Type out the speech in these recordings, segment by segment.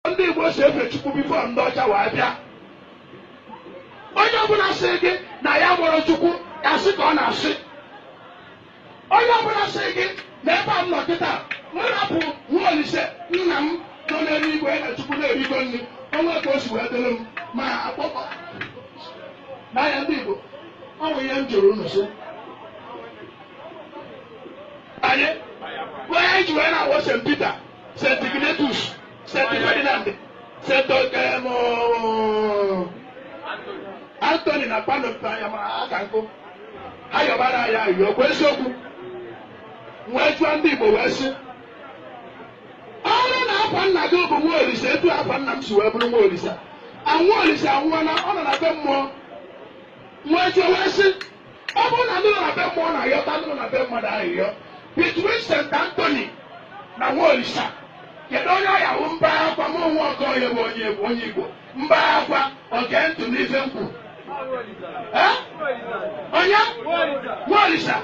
Ndị Igbo si efe Chukwu before ndị ọcha wee bịa. Onye ọbụla sị gị na ya mụrụ Chukwu, asị ka ọ na-asị. Onye ọbụla sị gị na ebe a m nọ kịta, m rapụ Nwaolise nna m nọ n'eluigwe na Chukwu na-erigo nri, onwe ka o si wee dịrị m ma akpọkọ n'anya. Ndị Igbo, ọ bụ ihe m jụrụ unu, sị anyị bụ onye ji wee na-awọ St. Peter, St. Ignatius, St. Ferdinand, St. Anthony na Pano ya ma aka nkụ ha yọbara ya ayọ okwu eziokwu. Wee jụọ ndị Igbo, wee sị, ọrụ na afa nna gị bụ Nwaolise, etu afa nna m si wee bụrụ Nwaolise, Nwaolise anwụọla, ọ nọ na be mmụọ. Wee jụọ wee sị, ọ bụrụ na ndị nọ na be mmụọ na-ayọta ndị nọ na be mmadụ ayịyọ, between St. Anthony na Nwaolise, kedu onye ọya wụ mba akwa? M onwe Okoye bụ onye Igbo, mba akwa oge ntụ n'ife nkwu. Onye Nwaolisa.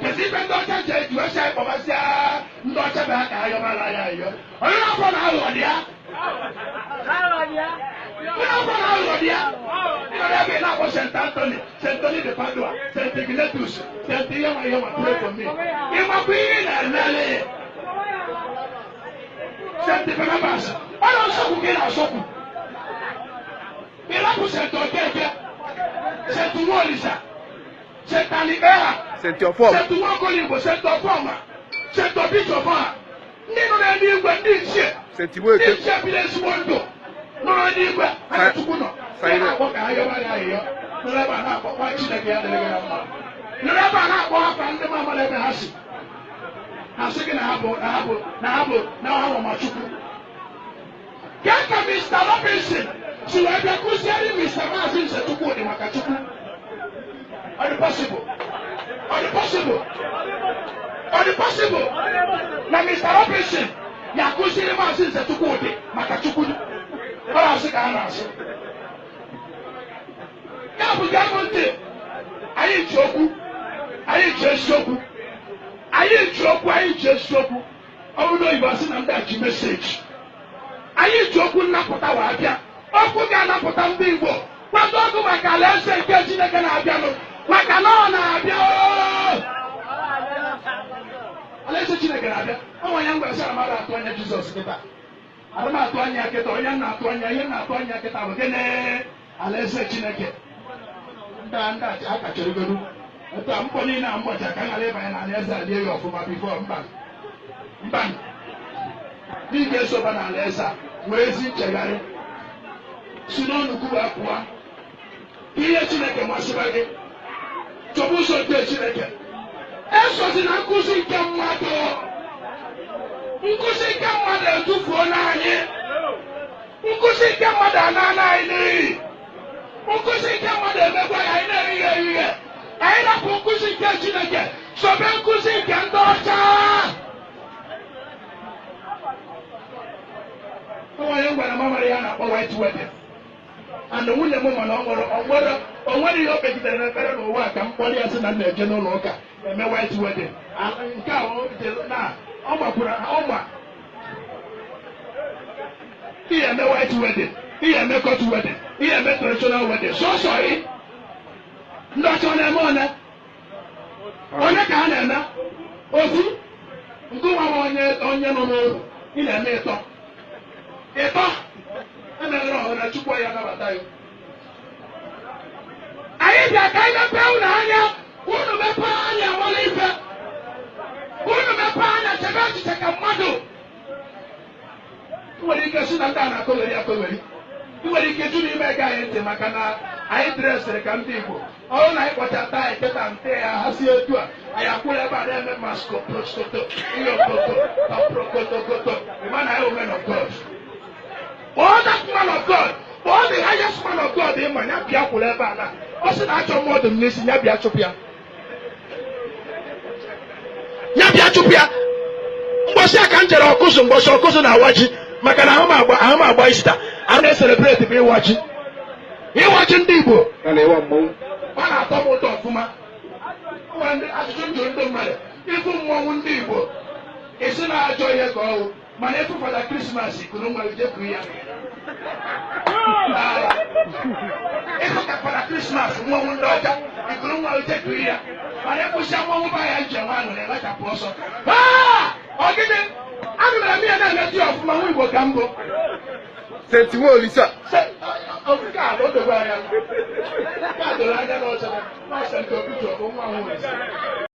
Kedu ife ndị ọcha ji eji wee sị anyị kpọbasịa ndị ọcha be ha ka ha yọbara ya ayọ? Onye na-afọ na aghụghọ dị ya, onye na-afọ na aghụghọ dị ya. Ịnọrọ ebe ị na-akpọ St. Anthony, St. Anthony de Padua, St. Ignatius, St. ihe nwa ihe nwa, pray for me. Ịmakwa ihe ị na-emele St. Barnabas? Ọ na nsogbu ka ị na-asọkwu. Ịrapụ St. Okeke, St. Nwaolisa, St. Alikpeha, St. Ọfọm, St. Nwakoligbo, St. Ọfọma, St. Obichọfọha, ndị nọ n'eluigwe, ndị ichie, St. ndị Nweke, ichie biri ezigbo ndụ nọ n'eluigwe ha na Chukwu nọ. Saire. Na-akpọ ka ha yọba ya ayịyọ, nọrọ ebe a na-akpọ kwa Chineke ya dịrị gị na mma, nọrọ ebe a na-akpọ afa ndị ma amara ebe ha si, ha sị gị na ha bụ na ha bụ na ha bụ na ha bụ ma Chukwu. Kee ka Mr. Robinson si wee bịa kụziere Mr. Maazị Nze Chukwudị maka Chukwu? Ọ dị possible? Ọ dị possible? Ọ dị possible na Mr. Robinson ya akụziri Maazị Nze Chukwudị maka Chukwu? Ọ na-asị ka a na-asị ya bụ gee m ntị. Anyị ji okwu, anyị ji eziokwu, anyị ji okwu, anyị ji eziokwu. Ọ bụrụ na oyibo asị na ndị a ji message, anyị ji okwu nnapụta wee bịa, okwu ga-anapụta ndị Igbo, kwado ọgụ maka alaeze nke Chineke na-abịanụ, maka na ọ na-abịa ooo! Alaeze Chineke na-abịa. Ọ nwere ya ngwa sị na mmadụ atụ anya Jizọs kịta, ana m atụ anya kịta. Onye m na-atụ anya, ihe m na-atụ anya kịta bụ gịnị? Alaeze Chineke. Ndị a ndị a aka cheregodu etu a mkpọ niile a mgbọcha ka a ghara ịbanye na alaeze a lie ya ọfụma before. Mba, mba, ị ga-esoba na alaeze a nwee ezi nchegharị, si n'ọnụkwu wee pụọ, ka ihe Chineke masịrị gị. Chọba ụzọ nke Chineke, esozi na nkụzi nke mmadụ. Nkụzi nke mmadụ etufuo n'anyị, nkụzi nke mmadụ anana anyị n'iyi, nkụzi nke mmadụ emegwa ya anyị na-erighe erighe. Anyị rapụ nkụzi nke Chineke, sobe nkụzi nke ndị ọcha. Onye gwara m amara ya na-akpọ white wedding, and nwunye m mana o nwere ihe o kpegidere n'ekpere n'ụwa a ka m kpọrọ ya sị na m na-eje n'ụlọ ụka eme white wedding. Nke a o na ọ gbakwuru ọma. Ihe eme white wedding, ihe eme court wedding, ihe eme traditional wedding, sọsọ ị ndị ọcha ọ na-eme one onye ka ha na-eme ofu nke nwa m, onye nọ n'ụlọ ị na-eme ịtọ ịtọ emeghere ọhụrụ na Chukwu ya nabata ya. Anyị bịa ka anyị mepee unu anya, unu mepee anya mara ife, unu mepee anya chebe echiche ka mmadụ. Ị nwere ike si na ndị a na-akọgheri akọgheri. Ị nwere ike jụ n'ime ege anyị ntị maka na anyị dressịrị ka ndị Igbo. Ọ bụrụ na anyị kpọchata anyị kịta nte ya ha si etu a, anyị akwụrụ ebe a na-eme masko proskoto ihe okoto paprokotokoto, ịma na anyị men of God. Kpọọ that man of God, kpọọ the highest man of God ịma ya bịa kwụrụ ebe a na ọ sị na achọ mmadụ m n'isi ya bịa chụpụ ya, ya bịa chụpụ ya. Mgbọsị a ka m jere ọkụzụ, mgbọsị ọkụzụ na-awa ji, maka na ahụ m agba, ahụ m agba Easter a na-ecelebrate bụ ịwa ji, ịwa ji ndị Igbo. A na-ewa mmọnwụ. Ọ na-atọ m ụtọ ọfụma. O nwere ndị ajụjụ m jụrụ ndị mmadụ: ịfụ mmọnwụ ndị Igbo, isi na-ajọ ihe ka ọwụ Mana efu Fada Krismas kuru nwa gị jepụ ya. N'ala. Ịfụ ka Fada Krismas mmọnwụ ndị ọcha ikuru nwa gị jepụ ya. Mana ekwụsịa mmọnwụ ba ya njem ahụ na-elachapụ ọsọ. Aa! Ọ gịnị? Ana m eme ya na-emetụ ya ọfụma nwa Igbo ka mbụ. Senti Nwaolisa. Nke a o doro anya. Nke a doro anya na ọsọ na ọsọ nke obi ji ọbụ nwa nwa.